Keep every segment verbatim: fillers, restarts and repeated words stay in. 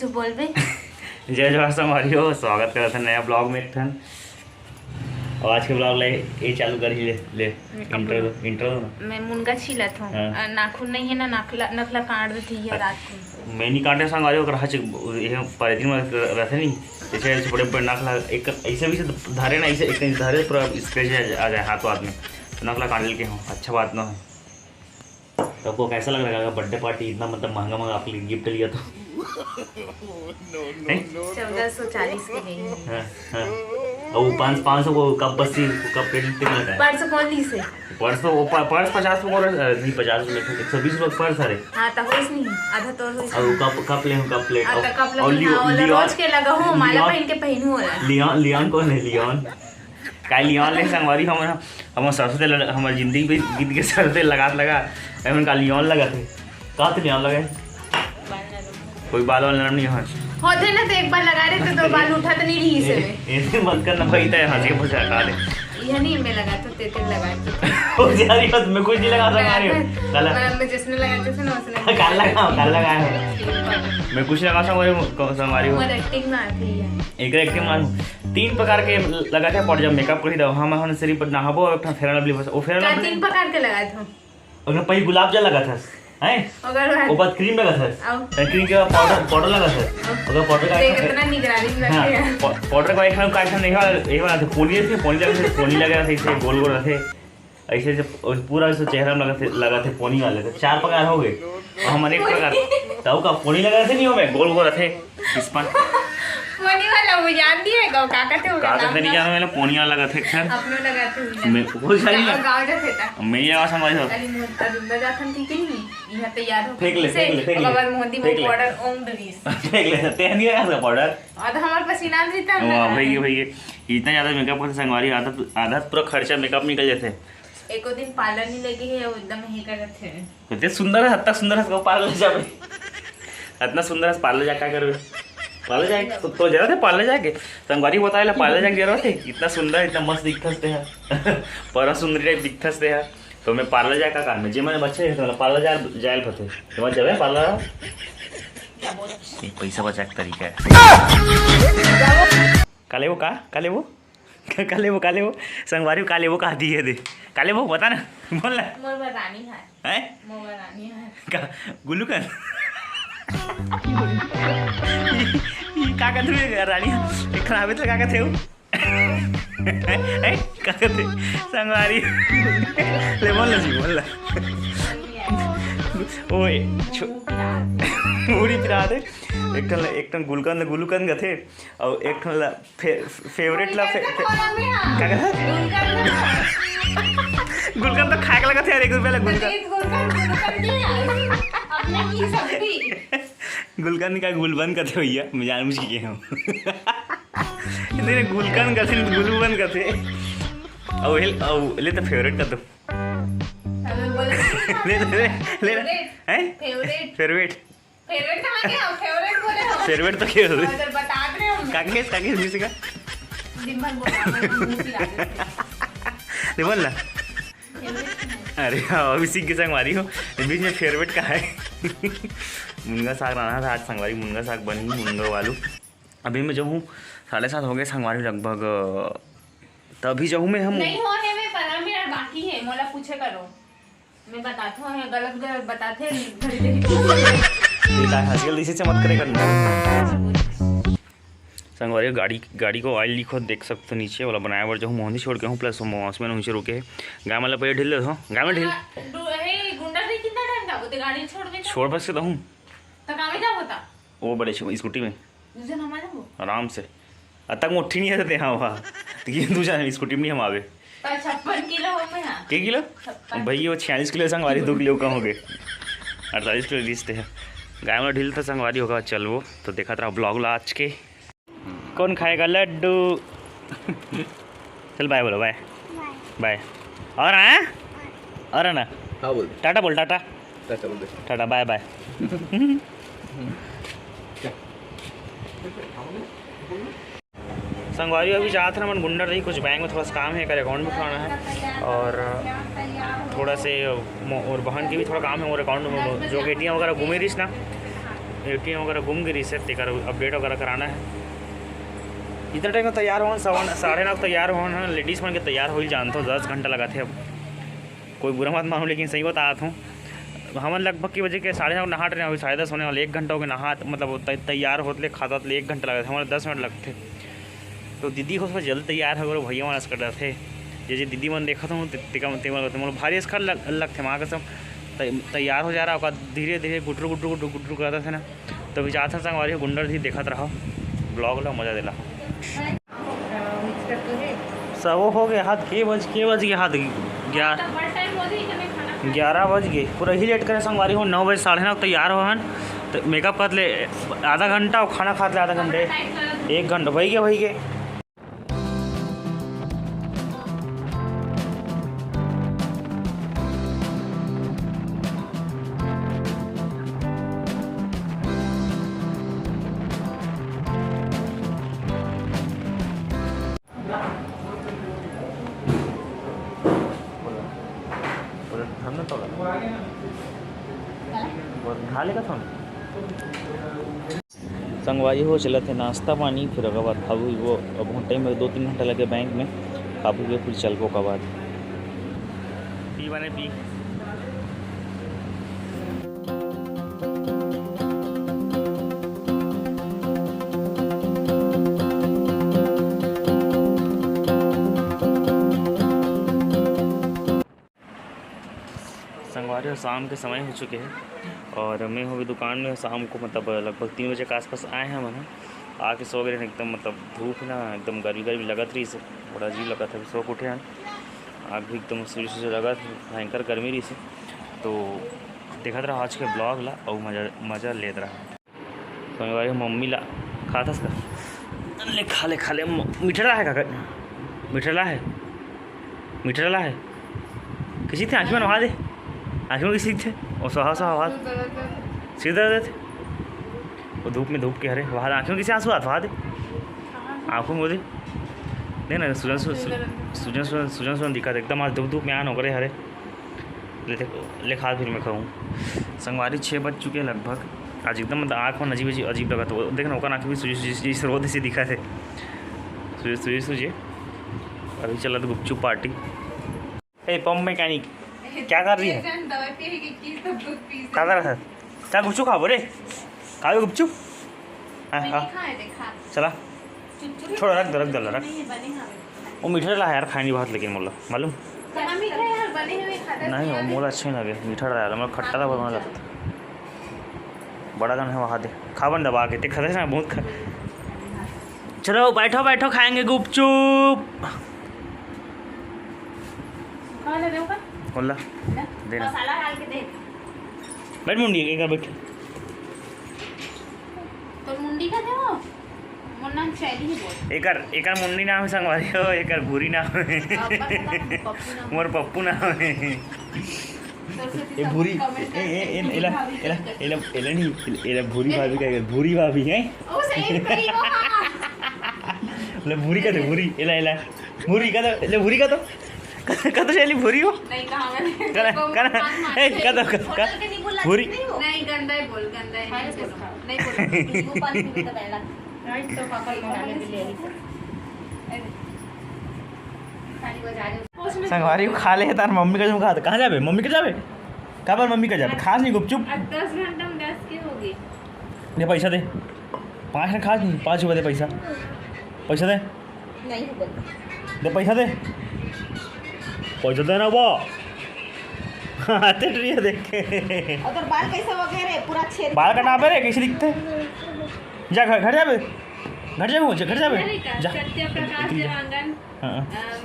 तो बोलबे। जय जोहार संगवारी हो, स्वागत करत है नया ब्लॉग में एक ठन। और आज के ब्लॉग ले ये चालू कर ही ले, ले। इंट्रो दो, इंट्रो दो ना। मैं मुनगा छीलत हूँ। हाँ। अ, नाखून नहीं है ना, नाखला, नखला काट देती है रात को। मैं नहीं काटे संगवारी हो, ओकर हच, ये परेतिन में रहते नहीं, ऐसे, ऐसे बड़े बड़े नखला, एक ऐसे भी से धारे ना, ऐसे एक धारे पूरा स्क्रैच आ जाए हाथ वाथ में, तो नखला काट लेके हूँ, अच्छा बात ना है। तो आपको कैसा लग रहा है बर्थडे पार्टी, इतना मतलब महंगा महंगा आपके लिए गिफ्ट लिया तो? नहीं? चौदह सौ चालीस के लिए। हाँ, हाँ। और वो पाँच, पाँच सौ को कप बस्सी, वो कप पेट लिख लगा है। पर्स कौन ली से? पर्स तो वो प-, पर्स पचास में और, अ, नहीं, पचास रुपये का, एक सौ बीस रुपये का पर्स, अरे। हाँ, तो होइस नहीं, आधा तो होइस और वो नहीं। कप, कप ले हूँ, कप प्लेट। हाँ, और, तो कप और ले लियो-, हाँ, वाला लियोन, रोज के लगा हो, माला लियोन, पहन के पहनू वाला। लियोन, लियोन कौन है, लियोन? का लियोन ले संगवारी, हम, हम सरसों तेल, हमारी जिंदगी भी बीत के सरसों तेल लगात लगा, एमन का लियोन लगा थे, का थे लियोन लगे? कोई बाल वाल नरम नहीं है। होते ना तो एक बार लगा रहे थे, तो बाल उठा तो नहीं रही से। ए-, ऐसे मत करना भाई, तय हंस के पूछा का दे। ये नहीं मैं लगा तो तेरे लगा के। ओ यार, ये बात मैं कुछ नहीं लगा सकता हूँ। काला। मैं, मैं जिसने लगा, जिसने उसने। काला लगा, काला लगा है। मैं कुछ लगा सकता हूँ, संगवारी हो। और एक्टिंग में आती है। एक एक्टिंग मार। तीन प्रकार के लगा थे पाउडर, जब मेकअप करी, तब हम, हम सिर्फ नहाबो और फेयर लवली बस, वो फेयर का लवली। तीन प्रकार के लगा था? ओकर पहले गुलाब जल लगा था, हैं? ओकर बाद? ओकर बाद क्रीम लगा था। आओ। फिर क्रीम के बाद पाउडर, पाउडर लगा था। आओ। ओकर पाउडर का देख, एक इतना निगरानी में हाँ, रखे हैं। पा-, पाउडर का एक नाम का, एक नाम नहीं हुआ, ये वाला था, पोनी रहती है, पोनी लगा था, पोनी लगा था, इसे गोल गोल रहते, ऐसे, ऐसे, और पूरा ऐसे चेहरा में लगा थे, लगा थे, पोनी वाले थे, चार प्रकार हो गए। और हमारे एक प्रकार, तब का पोनी लगा थे, नहीं हो मैं, गोल गोल रहते, इस पर। पोनी वाला वो जान दिए, गाँव का कहते हो, का कहते नहीं जानो, मैंने पोनी वाला लगा थे, खैर। अपनो लगा थे, मैं, वो जानी ना। गाँव जाते था। मैं ये आवाज समझ लो। खाली मोहन का दुंदा जाथन थी कि नहीं? यहाँ तैयार हो फेंक ले, से, फेंक ले, फेंक ले। ओकर बाद मोहन दी फेंक वो ले। पाउडर ओम डरीस। फेंक ले, ते नहीं लगा था पाउडर। और तो हमारे पसीना भी था वाह, ना। भैया, भैया, इतना ज्यादा मेकअप करते संगवारी, आधा, आधा पूरा खर्चा मेकअप निकल जाते। एको दिन पार्लर नहीं लगे है, वो एकदम ही करत है। इतने सुंदर है, इतना सुंदर है, इसको पार्लर जाबे। इतना सुंदर है, पार्लर जा क्या करबे? पार्लर जाए तो, तो जरूरत है पार्लर जाके? संगवारी बताए ला, पार्लर जाके जरूरत है? इतना सुंदर, इतना मस्त दिखते हैं। परम सुंदरी टाइप दिखते हैं। तो मैं पार्लर जाए का काम है? जे मैंने बच्चे हैं, तो पार्लर जाए, जाए पते। तो मैं जबे पार्लर। एक पैसा बचाए का तरीका है। काले वो का? काले वो? काले वो, काले वो? संगवारी काले वो का दिए दे। काले वो बता ना, बोल ना। मोर बर रानी है। हैं? मोर बर रानी है। का? गुलूकन? ई, ई का कहत हुए रानी? एक खराबे तो का कहत हुए? हैं? का कहत हुए? संगवारी। ले बोल ना जी, बोल ना। ओए, छो-, पूरी पिरा दे। एक ठन, एक ठन गुलकन, गुलूकन कथे, और एक ठन ला फे-, फेवरेट ला फे-, गुलकंद फे-, तो बोला मैं, हाँ। का कहत? गुलकंद तो। गुलकंद तो खाए के लगत है यार, एक रुपया ला गुलकंद। तो गुलकंद, गुलकंद नहीं है। अपने की सब्जी। गुलकंद का गुलबंद कथे भैया, मैं जानबूझ के कहे हूँ। इतने गुलकंद कथे, नहीं तो गुलबंद कथे। और हिल, और ले तो फेवरेट का तो। हमें बोले ले, ले, ले, ले। फेवरेट। हैं? फेवरेट। फेवरेट। फेवरेट कहाँ के हो? फेवरेट बोले हो। फेवरेट तो क्या हो? अगर बता रहे हो। कांग्रेस, कांग्रेस music का? दिन भर बोला, मैं मुंह पिला देती हूँ। नहीं बोल ना। फेवरेट कहाँ है? अरे हाँ, अभी सीख के संगवारी हो। बीच में फेवरेट का है। मुनगा साग रहना था आज संगवारी, मुनगा साग बनी, मुनगा आलू। अभी मैं जो हूँ, साढ़े सात हो गए संगवारी लगभग, अ, तभी जाऊँ मैं हम। नहीं हो है, मैं पता मेरा बाकी है, मोला पूछे करो। मैं बताता हूँ, गलत गलत बताते हैं, घड़ी देखी। ये का हंसी वाली इसी से मत करे करना। संगवारी गाड़ी, गाड़ी को ऑयल लीक हो देख सकते हो नीचे वाला बनाए बर जो हूँ मोहंदी छोड़ के हूँ, प्लस वो मौसम में नीचे रुके है। गाय मतलब ये ढील दे दो, गाय में ढील। हाँ, डू-, हे, गुंडा नहीं कितना टाइम था, वो तो गाड़ी छोड़ देता। छोड़ बस के तो हूँ। तो काम ही क्या होता? वो बड़े छो-, स्कूटी में। दूसरे हमारे वो। आराम से। अतक मोटी नहीं है ते हाँ वहाँ। तो ये दूसरा स्कूटी में नहीं हम आवे। तो छप्पन किलो हो गया। के किलो? छप्पन। भाई, वो छियालीस किलो संगवारी, दो किलो कम हो गए। अड़तालीस किलो रिश्ते हैं। गाय में ढील था संगवारी होगा, चल वो। तो देखा था ब्लॉग ला आज के। कौन खाएगा लड्डू? चल बाय बोलो, बाय। बाय। और हाँ? और है ना? हाँ बोल। टाटा बोल, टाटा। टाटा बोल दे। टाटा, बाय बाय। संगवारी अभी जात हन, हमन गुंडर रही, कुछ बैंक में थोड़ा सा काम है, एकर अकाउंट में खोलना है, और थोड़ा से मो-, और बहन के भी थोड़ा काम है मोर अकाउंट में, जो एटीएम वगैरह घूमे रहीस ना, एटीएम वगैरह गुम गे रिहिस हे, तेकर अपडेट वगैरह कराना हे। इतना टाइम में तैयार होन, सवा साढ़े नौ के तैयार होन, लेडीज मन के तैयार होई जानथो, दस घंटा लगाथे। अब कोई बुरा मत मानो, लेकिन सही बतात हूँ, हमन लगभग के बजे के साढ़े नौ नहात रहे, अभी साढ़े दस होने वाले, एक घंटा हो गया नहात, मतलब तै-, तैयार होत ले, खातात ले एक घंटा लगथे, हमन दस मिनट लगथे। तो दीदी हो थोड़ा जल्दी तैयार हो, भैया मन असकर डरथे। जे जे दीदी मन देखत हूँ, ते-, तेका-, ते मन, ते मन भारी असकर लग-, लगथे, माँ कसम। तै-, तैयार हो जा रहा, ओकर धीरे धीरे गुटरू गुटरू गुटरू गुटरू करत हे ना। तो अभी जात हन संगवारी हो, गुंडर जी देखत रहो ब्लॉग ला, मजा देला। सब हो गए हाथ, के बज, के बज गए हाथ? ग्यारह, ग्यारह बज गए, पूरा ही लेट करे संगवारी हो। नौ बजे, साढ़े नौ तैयार हो हन, तो मेकअप कर ले आधा घंटा और खाना खात ले आधा घंटे, एक घंटा वही गए, वही गए। संगवारी हो, चलत हे नाश्ता पानी, फिर ओकर बाद खाबो पीबो। अब बहुत टाइम में, दो तीन घंटा लगे बैंक में, खाबो पीबो, फिर चलबो ओकर बाद। पी बने पी। संगवारी हो, शाम के समय हो चुके हे और मैं हूँ अभी दुकान में। शाम को मतलब लगभग तीन बजे के आसपास आए हैं हमन ह। आके सो गए एकदम, मतलब धूप ना एकदम गर्मी गर्मी लगत रहिस हे, बड़ा अजीब लगत हे। सो के उठे हन, आँख भी एकदम सूजे सूजे लगत हे, भयंकर गर्मी रहिस हे। तो देखत रहा आज के ब्लॉग ला और मजा मजा लेत रहा। संगवारी हो, मम्मी ला खाथस का? ले खा ले, खा ले। म-, मीठा ला हे का? मीठा ला हे? मीठा ला हे? किसी थे आँखी में नहा दे। आँखी में किसी थे? ओ सहा सहा हाथ। सिर दर्द थे। वो धूप में धूप के हरे। वहाँ आँखी में किसी आंसू आत? वहाँ दे। आँखों में वो दे। दे ना, सूजन सू-, सू-, सूजन, सूजन, सूजन, सूजन दिखा दे। एकदम आज धूप, धूप में आन ओकरे हरे। ले देख, ले खा, फिर मैं खाऊँ। संगवारी, छः बज चुके हैं लगभग। आज एकदम मतलब आँख मन अजीब अजीब, अजीब लगत हे। देख ना, ओकर आँख भी सूजी सूजी, जैसे रोज ऐसे दिखा थे, सूजी सूजी सूजी। अभी चलत गुपचुप पार्टी। ए, पंप मैकेनिक, क्या कर रही है? क्या कर रहा है? क्या गुपचुप खाबो रे? खाबे गुपचुप? हाँ, हाँ। चला। छोड़, रख दो, रख दो, रख। वो मीठा ला यार, खाए नहीं बहुत, लेकिन मोला मालूम। नहीं, वो मोला अच्छा नहीं लगे, मीठा ला यार, मोला खट्टा ला बड़ा लगता। बड़ा गन है वहाँ दे, खा बन दबा के, ते खा ना बहुत खा। चलो बैठो, बैठो, खाएंगे गुपचुप। बोला, देना। बैठ मुंडी, एक बार बैठ। तो मुंडी का दे वो। मोर नाम शैली ही बोल। एकर, एकर मुंडी नाम है संगवारी हो, एकर भूरी नाम है। मोर पप्पू नाम है। ए भूरी, ए, ए, ए, एला, एला, एला, एला नहीं, एला भूरी भाभी का, भूरी भाभी है। ओ, सही, सही, वो, हाँ। ले भूरी का दे, भूरी, एला, एला। भूरी का दे, ले भूरी का दे। कतो शैली भूरी हो? नहीं, कहाँ मैंने? करा, करा। ए, कतो, कतो, होटल के नहीं बोला, भूरी। नहीं, गंदा ही बोल, गंदा ही नहीं बोल। नहीं बोल। नींबू पानी पी के बैठा। राइट, तो पापा को खाने के लिए। खाली बजा रहे हो। संगवारी हो, खा ले तार मम्मी का जो कहा था। कहाँ जाबे? मम्मी का जाबे? का बार मम्मी का जाबे? खास नहीं गुपचुप। अब दस घंटा में दस के होगी। दे पैसा दे। पाँच ना खास नहीं, पाँच रुपये दे पैसा। पैसा दे। नहीं होगा। दे पैसा दे। पैसा दे ना वो। हाँ, ते टुरिया देख। और तोर बाल कैसे हो गए रे? पूरा छेद। बाल कटाबे रे, कैसे दिखते? जा घर, घर जाबे। घर जाबे, घर जाबे। जा। सत्य प्रकाश देवांगन। हाँ। अ,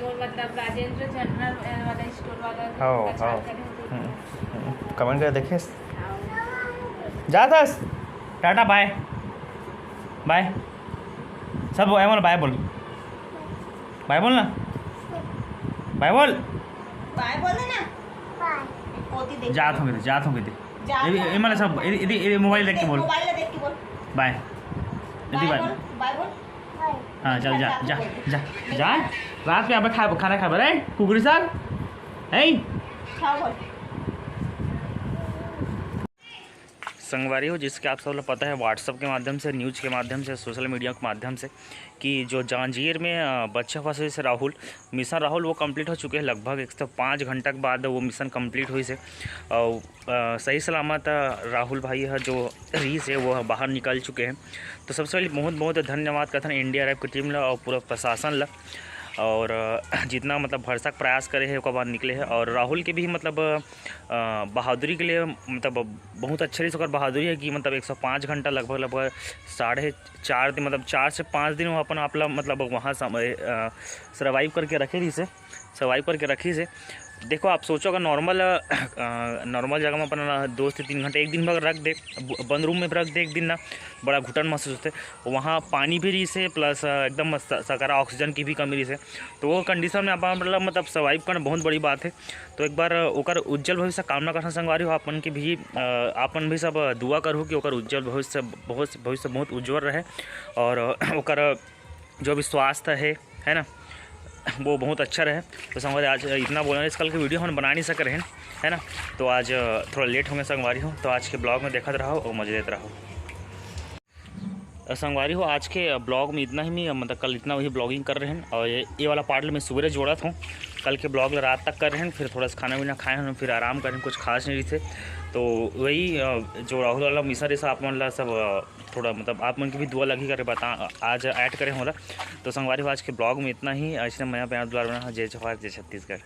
मोर मतलब राजेंद्र जनरल, अ, वाला स्टोर वाला हाँ, प्रचार हाँ। करे होते। हम्म, हम्म। कमेंट कर देखे। हाँ। जा दस। टाटा, बाय। बाय। सब बोल, बाय बोल। बाय बोल ना। बाय बोल। बाय बोल ना। बाय। पोती देख। जात होंगे, जात होंगे। जा, ए, जा। ए, मतलब सब, ए, ए, ए, मोबाइल देख के बोल। मोबाइल देख के बोल। बाय। दीदी, बाय बाय। बोल, बाय बोल। हाँ, चल, जा, जा, जा, जा। रात में यहाँ पे खा, खाना खा, रे, कुकरी साग, है? खाओ, बोल। संगवारी हो, जैसे कि आप सब लोग पता है, WhatsApp के माध्यम से, न्यूज के माध्यम से, सोशल मीडिया के माध्यम से, कि जो जांजगीर में, अ, बच्चा फंसे से राहुल, मिशन राहुल, वो कंप्लीट हो चुके हैं। लगभग एक सौ पाँच घंटा के बाद वो मिशन कंप्लीट हुई से, और, अ, सही सलामत, अ, राहुल भाई है जो रहीस है, वो बाहर निकल चुके हैं। तो सबसे पहले बहुत बहुत धन्यवाद करथन एनडीआरएफ की टीम ला और पूरा प्रशासन ला, और, अ, जितना मतलब भरसक प्रयास करे है, ओकर बाद निकले है। और राहुल के भी मतलब, अ, बहादुरी के लिए, मतलब बहुत अच्छा रहीस ओकर बहादुरी है कि मतलब एक सौ पाँच घंटा, लगभग लगभग साढ़े चार दिन, मतलब चार से पाँच दिन वो अपन आप ला मतलब वहाँ सर्वाइव करके रखे रहीस हे, सर्वाइव करके रखिस हे। देखो, आप सोचो, अगर नॉर्मल, अ, नॉर्मल जगह में अपन दो से तीन घंटा, एक दिन भर रख दे, ब-, बंद रूम में रख दे एक दिन ना, बड़ा घुटन महसूस होथे। वहाँ पानी भी रहीस हे, प्लस, अ, एकदम स-, सकरा ऑक्सीजन की भी कमी रहीस हे। तो वो कंडीशन में अपन मतलब, मतलब सर्वाइव करना बहुत बड़ी बात है। तो एक बार ओकर उज्जवल भविष्य कामना करथन संगवारी हो, आप मन के भी, अ, आप मन भी सब दुआ करहू कि ओकर उज्जवल भविष्य, बहुत, भविष्य बहुत उज्जवल रहे, और ओकर जो भी स्वास्थ्य है, है ना, वो बहुत अच्छा रहे। तो संगवारी, आज इतना बोलना रहीस, कल के वीडियो हम बना नहीं सके रहेन, है ना, तो आज थोड़ा लेट होंगे संगवारी हो। तो आज के ब्लॉग में देखत रहो और मजे लेत रहो। अ, संगवारी हो, आज के ब्लॉग में इतना ही। मैं, मतलब, कल इतना वही ब्लॉगिंग कर रहेन, और ये, ये वाला पार्ट मैं सुबह जोड़त हूँ। कल के ब्लॉग ला रात तक कर रहेन, फिर थोड़ा सा खाना पीना खाए हन, फिर आराम करेन, कुछ खास नहीं रहीस हे। तो वही, अ, जो राहुल वाला मिशन रहीस, आप मन ला सब, अ, थोड़ा, मतलब, आप मन के भी दुआ लगही करे बता, आज ऐड करे होला। तो संगवारी हो, आज के ब्लॉग में इतना ही। ऐसे मया प्यार दुलार बना, जय जोहार, जय छत्तीसगढ़।